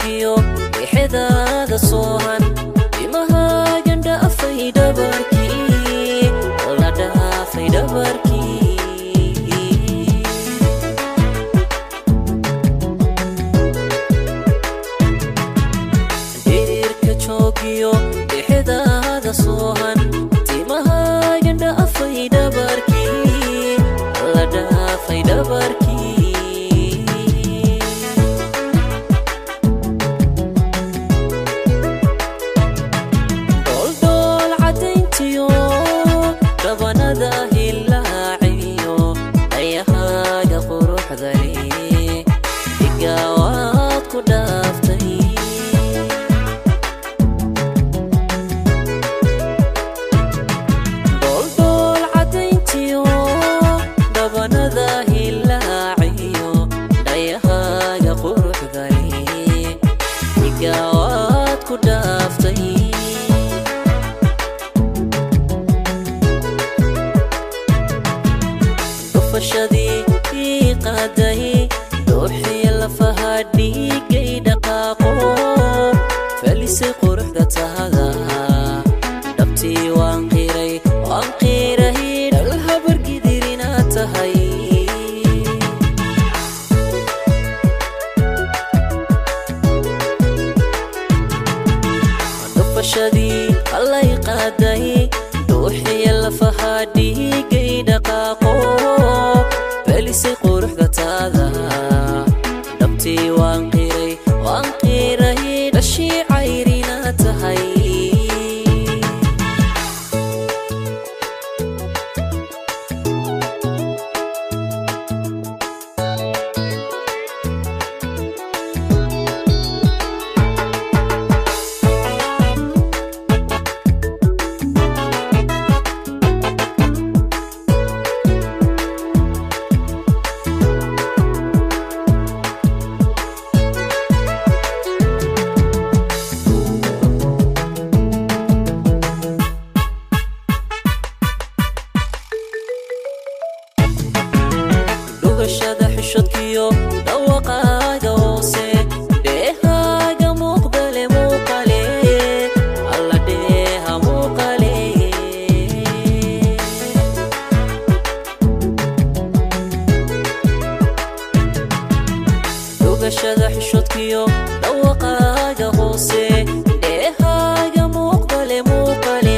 Joogiyo ixedaada soohan, timahaagan dhaafay dhabarkii, la dhaafay dhabarkii. Dhirirka joogiyo ixedaada soohan, timahaagan dhaafay dhabarkii, la dhaafay dhabarkii. Dholdhool cadayntiyo dhabanada hilaaciyo dayahaaga quruxdale, dhigaawaad ku dhaaftay. Dholdhool cadayntiyo dhabanada hilaaciyo dayahaaga quruxdale, dhigaawaad ku dhaaftay. Dhufashadii ii qaaday, dhuuxiya lafaha dhiigay dhaqaaqo, falisay quruxda tahada, dhabtii waan qiray, waan qiray, dhal habargidirinaad tahay. Dhufashadii allay qaaday, dhuuxiya lafaha dhiigay dhaqaaqo, felisay quruxda taada, dhabtii waan qiray, waan qiray, dhashii cayrina tahay. Dhugashada xishadkiyo dhawaqaaga hoose, dheehaaga muuqdale, muuqale alla dheeha muuqale. Dhugashada xishadkiyo dhawaqaaga hoose, dheehaaga muuqdale, muuqale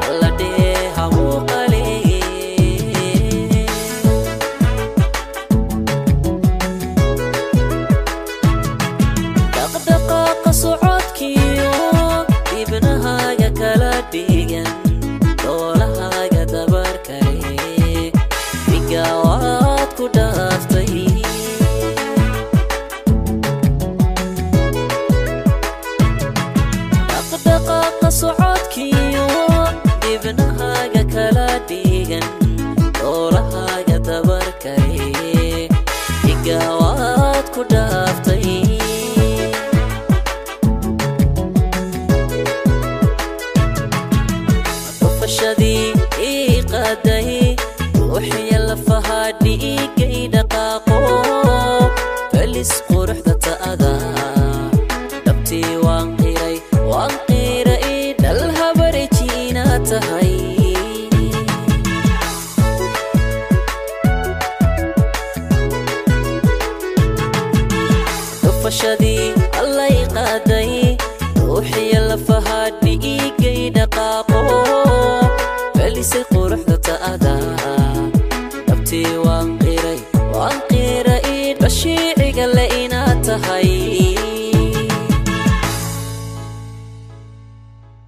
alla dheeha muuqale. Dhaqdhaqaaqa socodkiyo dibnahaaga kala dhigan, doolahaaga dabar kale, dhigaawaad ku dhaaftay. Dhaqdhaqaaqa socodkiyo dibnahaaga kala dhigan, doolahaaga dabar kale, dhigaawaad ku dhaaftay. Dhufashadii ii qaaday, ruuxiya lafaha dhiigay dhaqaaqo, felis quruxda ta'ada, dhabtii waan qiray, waan qiray, dhal habarejiina tahay. Dhufashadii allay qaaday, ruuxiya lafaha dhiigay dhaqaaqo, felisay quruxda ta'ada.